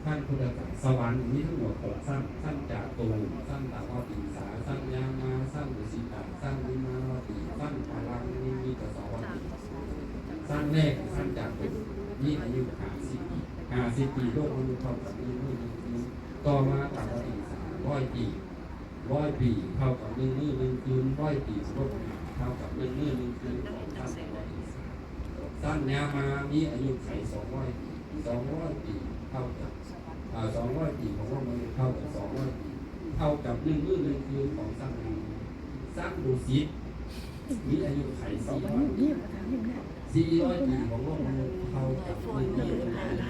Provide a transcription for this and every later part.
ຊັ້ນພຸດທະການ ສະຫວັນມີທັງໝົດຫົກຊັ້ນ, ຊັ້ນຈາຕຸມ, ຊັ້ນຕາວະຕີສາ, ຊັ້ນຍາມາ, ຊັ້ນດຸສິຕາ, ຊັ້ນນິມມາລະວະຕີ, ຊັ້ນປາລານິມິດຕະສາວັດຕີ. ຊັ້ນແລກ ຊັ້ນຈາຕຸມ ມີອາຍຸຫ້າສິບປີ, ຫ້າສິບປີ ໂລກມະນຸດເທົ່າກັບໜຶ່ງມື້ໜຶ່ງຄືນ. ຕໍ່ມາຕາວະຕີສາ ຮ້ອຍປີ, ຮ້ອຍປີເທົ່າກັບໜຶ່ງມື້ໜຶ່ງຄືນ, ຮ້ອຍປີຂອງໂລກມະນຸດເທົ່າກັບໜຶ່ງມື້ໜຶ່ງຄືນຂອງຊັ້ນຕາວະຕີສາ. ຊັ້ນຍາມາມີອາຍຸໄຂສອງຮ້ອຍປີ, ສອງຮ້ອຍປີເທົ່າກັບ ອາ ສອງຮ້ອຍປີຂອງໂລກມະນຸດເທົ່າກັບສອງຮ້ອຍປີ ເທົ່າກັບໜຶ່ງມື້ໜຶ່ງຄືນຂອງຊັ້ນນັ້ນ. ຊັ້ນດຸສິດມີອາຍຸໄຂສີ່ຮ້ອຍປີ, ສີ່ຮ້ອຍປີຂອງໂລກມະນຸດເທົ່າກັບໜຶ່ງມື້ໜຶ່ງຄືນຂອງ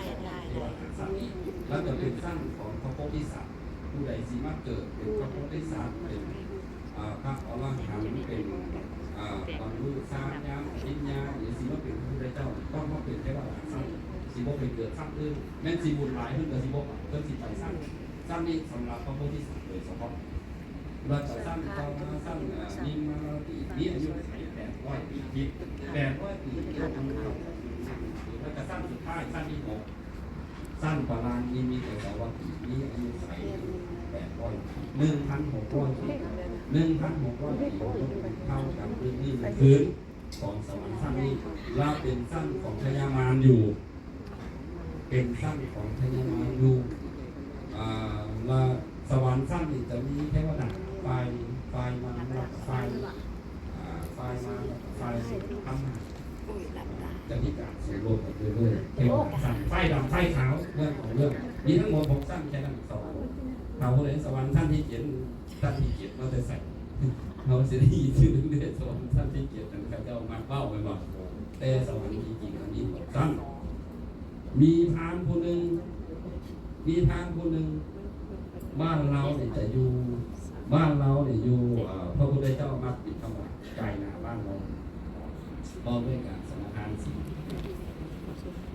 ເທວະດາຊັ້ນນີ້. ແລ້ວກໍເປັນຊັ້ນຂອງພະໂພທິສັດ, ຜູ້ໃດຊິມາເກີດເປັນພະໂພທິສັດ ເປັນ ອາ ພະອໍລະຫັນ ເປັນ ອາ ບັນລຸຊານຍານ ອະລິຍະ ຫຼື ຊິມາເປັນພະພຸດທະເຈົ້າ ຕ້ອງມາເປັນເທວະດາຊັ້ນ, ຊິບໍ່ໄປເກີດຊັ້ນອື່ນ. ແມ່ນຊິບຸນຫຼາຍ ເພິ່ນກໍຊິບໍ່ໄປ, ເພິ່ນຊິໄປຊັ້ນ ຊັ້ນນີ້ສຳລັບພະໂພທິສັດໂດຍສະເພາະ. ແລ້ວກໍຊັ້ນຕໍ່ມາ ຊັ້ນ ອາ ນິມມາລະວະຕີ ມີອາຍຸໄຂແປດຮ້ອຍປີ, ແປດຮ້ອຍປີ ແລ້ວກໍຊັ້ນສຸດທ້າຍ ຊັ້ນທີຫົກ ຊັ້ນປາລານິມິດຕະສາວັດຕີ ມີອາຍຸໄຂແປດຮ້ອຍປີ, ໜຶ່ງພັນຫົກຮ້ອຍປີ, ໜຶ່ງພັນຫົກຮ້ອຍປີ ເທົ່າກັບໜຶ່ງມື້ໜຶ່ງຄືນຂອງສະຫວັນຊັ້ນນີ້. ລະເປັນຊັ້ນຂອງພະຍາມານຢູ່, ເປັນຊັ້ນຂອງພະຍາມານຢູ່. ອາ ລະສະຫວັນຊັ້ນນີ້ຈະມີເທວະດາຝ່າຍ ຝ່າຍມານ ແລະ ຝ່າຍ ອາ ຝ່າຍມານ ແລະ ຝ່າຍທຳມານ. ຈະມີການສູ້ລົບກັນເລື້ອຍໆ ເທວະດາຊັ້ນ ໄຟດຳໄຟຂາວ ເລື່ອງຂອງເລື່ອງ ມີທັງໝົດຫົກຊັ້ນ ແຄ່ນັ້ນ ສອງ. ຖ້າຜູ້ໃດສະຫວັນຊັ້ນທີເຈັດ ຊັ້ນທີເຈັດມາແຕ່ໃສ? ເຮົາຊິໄດ້ຍິນຊື່ເດ້ ສະຫວັນຊັ້ນທີເຈັດນັ້ນ ເຂົາເຈົ້າມັກເວົ້າແມ່ນບໍ່? ແຕ່ສະຫວັນທີ່ຈິງມັນມີຫົກຊັ້ນ. ມີພານຜູ້ໜຶ່ງ ມີພານຜູ້ໜຶ່ງ ບ້ານລາວນີ້ຈະຢູ່ ບ້ານລາວນີ້ຢູ່ ເອີ ພະພຸດທະເຈົ້າມັກບິນທະບາດກາຍໜ້າບ້ານລາວ ເວົ້າດ້ວຍການສະມາທານສິນ.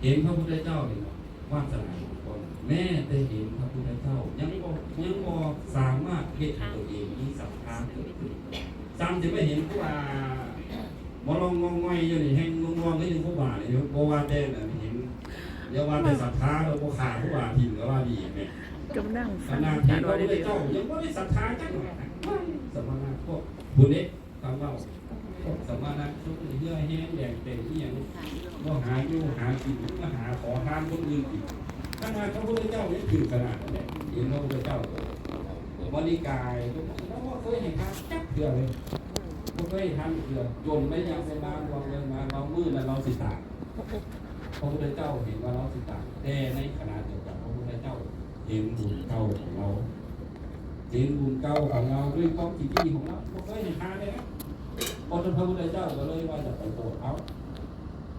ເຫັນພະພຸດທະເຈົ້ານີ້ເນາະ ວາດສະໜາຂອງຄົນ ແມ້ແຕ່ເຫັນພະພຸດທະເຈົ້າ ຍັງບໍ່ ຍັງບໍ່ສາມາດເຮັດໃຫ້ຕົວເອງມີສັດທາເກີດຂຶ້ນ ຊ້ຳຊິໄປເຫັນຜູ້ວ່າ ບໍ່ລອງງອງງອຍຢູ່ນີ້ ແຮ່ງລວງໆ ຄືຍັງຜູ້ບານີ້ ບໍ່ວ່າແຕ່ນັ້ນເຫັນ ຢ່າວ່າແຕ່ສັດທາດອກ ບໍ່ຂ້າຜູ້ບາຖິ້ມກໍວ່າດີແມ່ນ. ກຳລັງຟັງ ຂະໜາດທີ່ພະພຸດທະເຈົ້າຍັງບໍ່ໄດ້ສັດທາຈັກໜ້ອຍນະ ສະມະນະພວກພຸ້ນເດ້ ຟັງເວົ້າ ພວກສະມະນະຊົນນີ້ເຫື່ອແຮງແດງເຕັມອີ່ຫຍັງ ບໍ່ຫາຢູ່ຫາກິນ ມາຫາຂໍທານຄົນອື່ນກິນ. ຂະໜາດພະພຸດທະເຈົ້າຍັງຖືກຂະໜາດນັ້ນແຫຼະ ເຫັນພະພຸດທະເຈົ້າ ມະນິກາຍ ລາວບໍ່ເຄີຍໃຫ້ທານຈັກເທື່ອເລີຍ. ບໍ່ເຄີຍເຫັນທ່ານເທື່ອ ຈົນໄປຫຍັງໄປມາ ລວງໄປມາ ລາວມື້ນັ້ນລາວຊິຕາຍ ພະພຸດທະເຈົ້າເຫັນວ່າລາວຊິຕາຍ ແຕ່ໃນຂະນະດຽວກັນ ພະພຸດທະເຈົ້າເຫັນບຸນເກົ່າຂອງລາວ ເຫັນບຸນເກົ່າຂອງລາວ ດ້ວຍຄວາມທີ່ດີຂອງລາວ ບໍ່ເຄີຍເຫັນທ່ານເລີຍນະ. ພະພຸດທະ ພະພຸດທະເຈົ້າກໍເລີຍວ່າຈະໄປໂປດເອົາ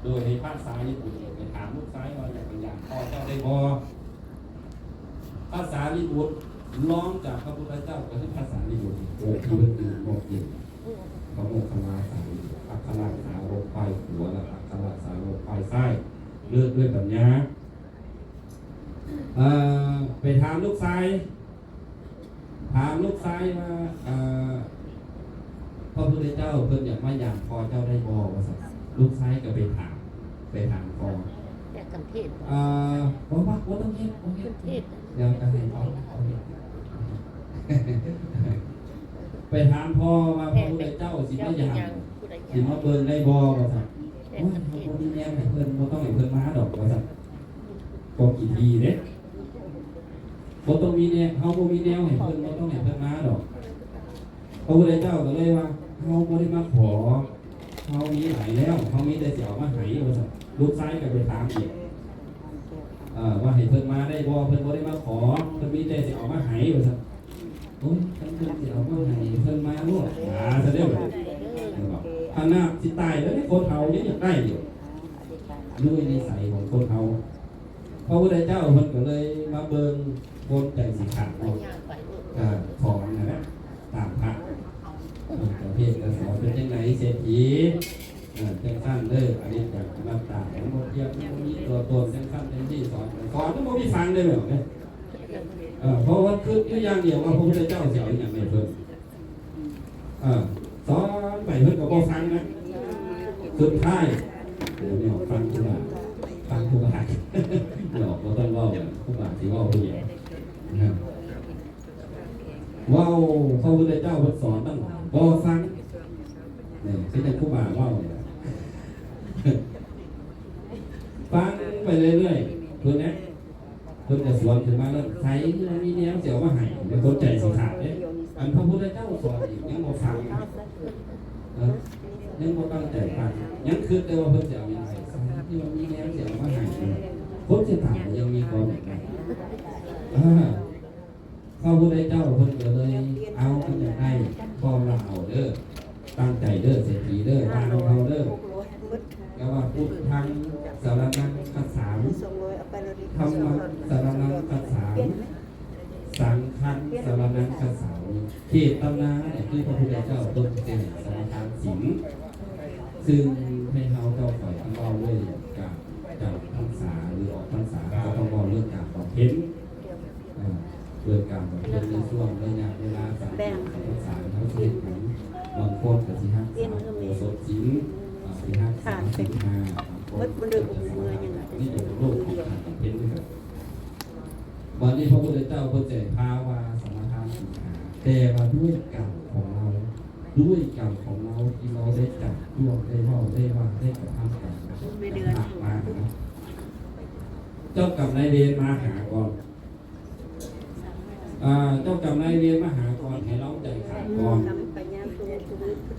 ໂດຍໃຫ້ພະສາລີບຸດໄປຖາມລູກຊາຍວ່າ ຢາກໄປຢາມພໍ່ເຈົ້າໄດ້ບໍ່? ພະສາລີບຸດ ລອງຈາກພະພຸດທະເຈົ້າກໍຄືພະສາລີບຸດ ໂອ້ ທີ່ເພິ່ນຢູ່ນອກເຢັນ ພະໂມກຄະລາສາລີ ອັກຄະລະສາວົກຝ່າຍຂວາ ແລະ ອັກຄະລະສາວົກຝ່າຍຊ້າຍ ເລີດດ້ວຍປັນຍາ. ເອີ ໄປຖາມລູກຊາຍ ຖາມລູກຊາຍວ່າ ເອີ ພະພຸດທະເຈົ້າເພິ່ນຢາກມາຢາມພໍ່ເຈົ້າໄດ້ບໍ່? ວ່າຊັ້ນ. ລູກຊາຍກໍໄປຖາມ ໄປຖາມພໍ່ ຢາກກັນເທດ ເອີ ບໍ່ວ່າ ບໍ່ຕ້ອງເຮັດ ບໍ່ເຮັດ ຢາກກັນໃຫ້ພໍ່ເຮັດ. ໄປຖາມພໍ່ວ່າ ພະພຸດທະເຈົ້າຊິມາຢາມ ຊິມາເບິ່ງໄດ້ບໍ່? ວ່າຊັ້ນ. ໂອ້ຍ ເຮົາບໍ່ມີແນວໃຫ້ເພິ່ນ ບໍ່ຕ້ອງໃຫ້ເພິ່ນມາດອກ ວ່າຊັ້ນ. ຄວາມຂີ້ຖີ່ເດ້ ບໍ່ຕ້ອງມີແນວ ເຮົາບໍ່ມີແນວໃຫ້ເພິ່ນ ບໍ່ຕ້ອງໃຫ້ເພິ່ນມາດອກ. ພະພຸດທະເຈົ້າກໍເລີຍວ່າ ເຮົາບໍ່ໄດ້ມາຂໍ ເຮົາມີຫຼາຍແລ້ວ ເຮົາມີແຕ່ຊິເອົາມາໃຫ້ ວ່າຊັ້ນ. ລູກຊາຍກໍໄປຖາມອີກ ເອີ ວ່າໃຫ້ເພິ່ນມາໄດ້ບໍ່? ເພິ່ນບໍ່ໄດ້ມາຂໍ ເພິ່ນມີແຕ່ຊິເອົາມາໃຫ້ ວ່າຊັ້ນ. ໂອ້ຍ ຄັນເພິ່ນຊິເອົາມາໃຫ້ ເພິ່ນມາໂລດ ວ່າຊັ້ນເດ້. ເຫັນບໍ່? ຂະໜາດຊິຕາຍແລ້ວ ຄົນເຮົາຍັງຢາກໄດ້ຢູ່ ດ້ວຍນິໄສຂອງຄົນເຮົາ. ພະພຸດທະເຈົ້າເພິ່ນກໍເລີຍມາເບິ່ງຄົນໃຈສິຂາດເນາະ ເອີ ຂອງນັ້ນແຫຼະ ຕາມພະ ເອີ ເຈົ້າເທດກໍສອນເປັນຈັ່ງໃດເສດຖີ ເອີ ຈັ່ງຊັ້ນເດີ ອະນິດຈັງ ອະນັດຕາ ມັນບໍ່ທຽບ ມັນບໍ່ມີຕົວຕົນ ຈັ່ງຊັ້ນຈັ່ງຊີ້ ສອນ ສອນມັນບໍ່ມີຟັງເດ້ແມ່ນບໍ່? ເອີ ເພາະວ່າຄິດຢູ່ຢ່າງດຽວວ່າພະພຸດທະເຈົ້າຊິເອົາຫຍັງໃຫ້ເພິ່ນ. ເອີ ສອນໄປເພິ່ນກໍບໍ່ຟັງນະ ສຸດທ້າຍ ດຽວນີ້ຟັງຄູບາ ຟັງຄູບາ ດອກ ບໍ່ຕ້ອງເວົ້າກັນ ຄູບາ ຊິເວົ້າຜູ້ດຽວນະ ເວົ້າ ພະພຸດທະເຈົ້າເພິ່ນສອນຕັ້ງຫຼາຍ ບໍ່ຟັງ ນີ້ຄືຈັງຄູບາເວົ້ານີ້ແຫຼະ ຟັງໄປເລື້ອຍໆ ເພິ່ນນະ ເພິ່ນກໍສວນຂຶ້ນມາເລີຍ ໃສທີ່ວ່າມີແນວຊິເອົາມາໃຫ້ ແລ້ວຄົນໃຈຊິຂາດເດ້ ອັນພະພຸດທະເຈົ້າສອນນີ້ຍັງບໍ່ຟັງນະ ເອີ ຍັງບໍ່ຕັ້ງໃຈຟັງ ຍັງຄິດແຕ່ວ່າເພິ່ນຊິເອົາຫຍັງໃຫ້ ໃສທີ່ວ່າມີແນວຊິເອົາມາໃຫ້ ຄົນຊິຕາຍກໍຍັງມີຄວາມຢາກໄດ້ ເອີ ພະພຸດທະເຈົ້າເພິ່ນກໍເລີຍເອົາ ຄັນຢາກໄດ້ພ້ອມລະເອົາເດີ້ ຕັ້ງໃຈເດີ້ ເສດຖີເດີ້ ບ້ານຂອງເຮົາເດີ້ ແປວ່າ ພຸດທັງສະລະນັງຄັດສາມ ທຳມັງສະລະນັງຄັດສາມ ສັງຄັງສະລະນັງຄັດສາມ ເຈດຕະນານີ້ຄືພະພຸດທະເຈົ້າເພິ່ນຊິໃຫ້ສະມາທານສິນ ຊຶ່ງໃຫ້ເຮົາເຈົ້າຂ້ອຍເວົ້າເລື່ອງການຈຳພັນສາ ຫຼື ອອກພັນສາ ເຮົາກໍຕ້ອງເວົ້າເລື່ອງການບຳເພັນ ເອີ ເລື່ອງການບຳເພັນໃນຊ່ວງໄລຍະເວລາສາມເດືອນອອກພັນສາ ເຮົາຊິເຮັດຫຍັງ ບາງຄົນກໍຊິຮັກສາອຸໂບສົດສິນ ເອີ ຊິຮັກສາສິນຫ້າ ບາງຄົນກໍຈະສະມາທານ ນີ້ເປັນໂລກຂອງການບຳເພັນຄືກັນ. ບັດນີ້ພະພຸດທະເຈົ້າເພິ່ນຈະພາວ່າສະມາທານສິນຫ້າ ແຕ່ວ່າດ້ວຍກຳຂອງເຮົາ ດ້ວຍກຳຂອງເຮົາທີ່ເຮົາໄດ້ຈັບຈ້ວງ ໄດ້ເວົ້າ ໄດ້ວ່າ ໄດ້ກະທຳການມານະ ເຈົ້າກຳນາຍເວນມາຫາກ່ອນ ອາ ເຈົ້າກຳນາຍເວນມາຫາກ່ອນ ໃຫ້ເຮົາໃຈຂາດກ່ອນ.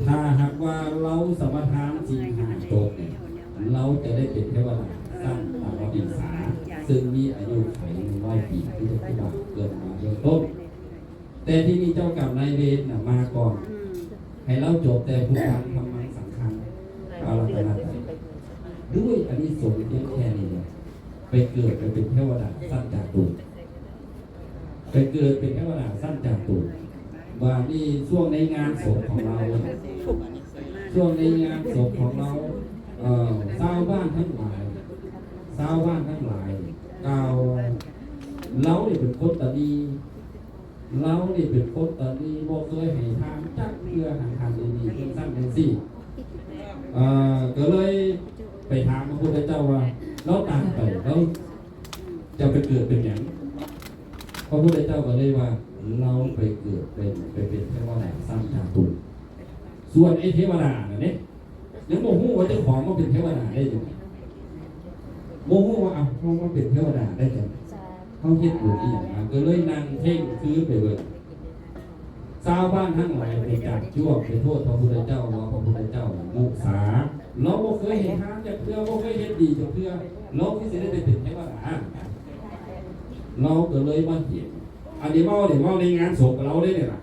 ຖ້າຫາກວ່າເຮົາສະມາທານສິນຫ້າຈົບນີ້ ເຮົາຈະໄດ້ເປັນເທວະດາຊັ້ນຕາມະຕິງສາ ຊຶ່ງມີອາຍຸໄຂໜຶ່ງຮ້ອຍປີ ຄືທີ່ຄູບາເກີດມາເບື້ອງຕົ້ນ. ແຕ່ທີ່ນີ້ເຈົ້າກຳນາຍເວນນະມາກ່ອນ ໃຫ້ເຮົາຈົບແຕ່ພຸດທັງ ທຳມັງ ສັງຄັງ ພະລັດຕະນະໄຕ ດ້ວຍອານິສົງພຽງແຄ່ນີ້ແຫຼະ ໄປເກີດໄປເປັນເທວະດາຊັ້ນຈາຕຸນ ໄປເກີດເປັນເທວະດາຊັ້ນຈາຕຸນ. ບາດນີ້ຊ່ວງໃນງານສົບຂອງເຮົາ ຊ່ວງໃນງານສົບຂອງເຮົາ ເອີ ຊາວບ້ານທັງຫຼາຍ ຊາວບ້ານທັງຫຼາຍກ່າວວ່າ ເຮົານີ້ເປັນຄົນຕາໜີ ເຮົານີ້ເປັນຄົນຕາໜີ ບໍ່ເຄີຍໃຫ້ທານຈັກເທື່ອ ໃຫ້ທານດີໆ ຈັ່ງຊັ້ນຈັ່ງຊີ້. ເອີ ກໍເລີຍໄປຖາມພະພຸດທະເຈົ້າວ່າ ເຮົາຕາຍໄປ ເຮົາຈະໄປເກີດເປັນຫຍັງ? ພະພຸດທະເຈົ້າກໍເລີຍວ່າ ເຮົາໄປເກີດເປັນ ໄປເປັນເທວະດາຊັ້ນຈາຕຸນ. ສ່ວນໄອ້ເທວະດານັ້ນເດ້ ຍັງບໍ່ຮູ້ວ່າເຈົ້າຂອງມາເປັນເທວະດາໄດ້ຈັ່ງໃດ ບໍ່ຮູ້ວ່າ ເອົ້າ ເຮົາມາເປັນເທວະດາໄດ້ຈັ່ງໃດ ເຮົາເຮັດບຸນອີ່ຫຍັງມາ ກໍເລີຍນັ່ງເພງຄືນໄປເບິ່ງ. ຊາວບ້ານທັງຫຼາຍໄປຈັບຈ້ວງ ໄປໂທດພະພຸດທະເຈົ້າວ່າ ພະພຸດທະເຈົ້າມຸສາ ເຮົາບໍ່ເຄີຍເຮັດທານຈັກເທື່ອ ບໍ່ເຄີຍເຮັດດີຈັກເທື່ອ ເຮົາຄືຊິໄດ້ໄປເປັນເທວະດາ. ເຮົາກໍເລີຍມາເຫັນ ອັນນີ້ເວົ້ານີ້ ເວົ້າໃນງານສົບເຮົາເດ້ນີ້ລະ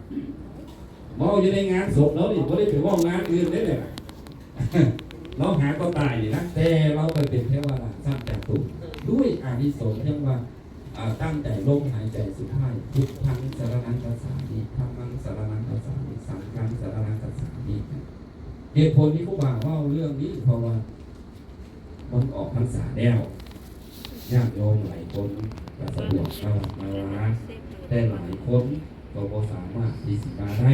ເວົ້າຢູ່ໃນງານສົບເຮົານີ້ ບໍ່ໄດ້ໄປເວົ້າງານອື່ນເດ້ນີ້ລະ. ເຮົາຫາກໍຕາຍນີ້ນະ ແຕ່ເຮົາໄປເປັນເທວະດາຊັ້ນຈາຕຸນ ດ້ວຍອານິສົງທີ່ວ່າ ອາ ຕັ້ງໃຈລົມຫາຍໃຈສຸດທ້າຍ ພຸດທັງສະລະນັງຄັດສາມິ ທຳມັງສະລະນັງຄັດສາມິ ສັງຄັງສະລະນັງຄັດສາມິ. ເຫດຜົນທີ່ຄູບາເວົ້າເລື່ອງນີ້ ເພາະວ່າ ມັນອອກພັນສາແລ້ວ ຍາດໂຍມຫຼາຍຄົນກໍສະດວກມາວັດມາວາ ແຕ່ຫຼາຍຄົນກໍບໍ່ສາມາດທີ່ຊິມາໄດ້.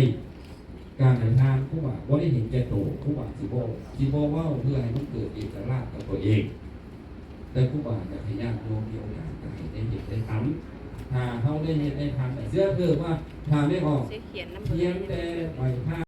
ການໃຫ້ທານ ຄູບາບໍ່ໄດ້ເຫັນແກ່ໂຕ ຄູບາຊິບໍ່ ຊິບໍ່ເວົ້າເພື່ອໃຫ້ມັນເກີດເອກະລາດກັບຕົວເອງ, ແຕ່ຄູບາຢາກໃຫ້ຍາດໂຍມມີໂອກາດກໍໃຫ້ໄດ້ເຮັດໄດ້ທຳ. ຖ້າເຮົາໄດ້ເຮັດໄດ້ທຳ ເຊື່ອເຖິງວ່າ ຖ້າແມ່ອອກ ພຽງແຕ່ໄຫວ້ພະ